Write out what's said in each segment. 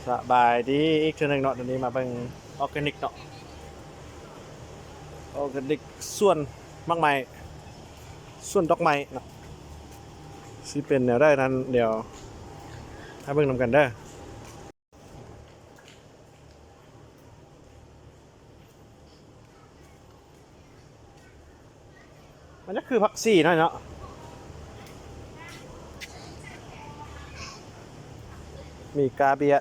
ສະບາຍດີອີກເທື່ອໜຶ່ງເນາະ, ດຽວນີ້ມາເບິ່ງອໍແກນິກເນາະ, ອໍແກນິກສວນໝາກໄມ້ ສວນດອກໄມ້ເນາະ, ຊິເປັນແນວໃດນັ້ນ ດຽວມາເບິ່ງນຳກັນເດີ. ມັນຈະຄືຜັກຊີໜ້ອຍເນາະ, ມີກາເບ້ຍ.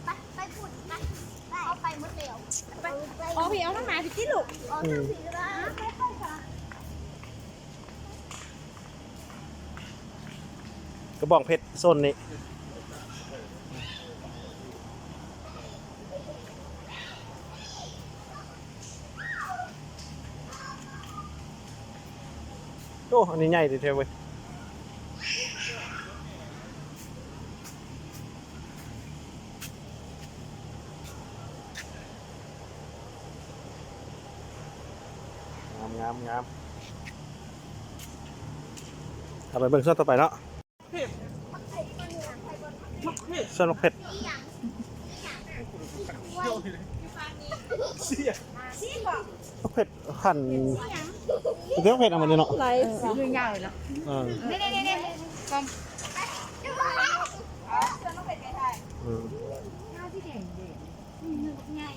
ໄປ ໄປພຸ້ນ ໄປ ເອົາໄປໝົດແລ້ວ ໄປ ເອົາພີ່ ເອົານ້ອງໝາພີ່ຕິລູກ ອືມ ກະບອງເພັດໂຊນນີ້. ໂອ້ ອັນນີ້ໃຫຍ່ດີແທ້ເວີຍ. ງາມ ງາມ ງາມ. ເອົາໄປເບິ່ງສ່ວນຕໍ່ໄປເນາະ. ສ່ວນໝາກເຜັດ ໝາກເຜັດຫັ້ນ ເປັນໝາກເຜັດເອົາມາເນາະ ຫຼາຍ ເອີ ໃຫຍ່ໆເນາະ ເອີ ນີ້ໆໆ ເອີ ໃຫຍ່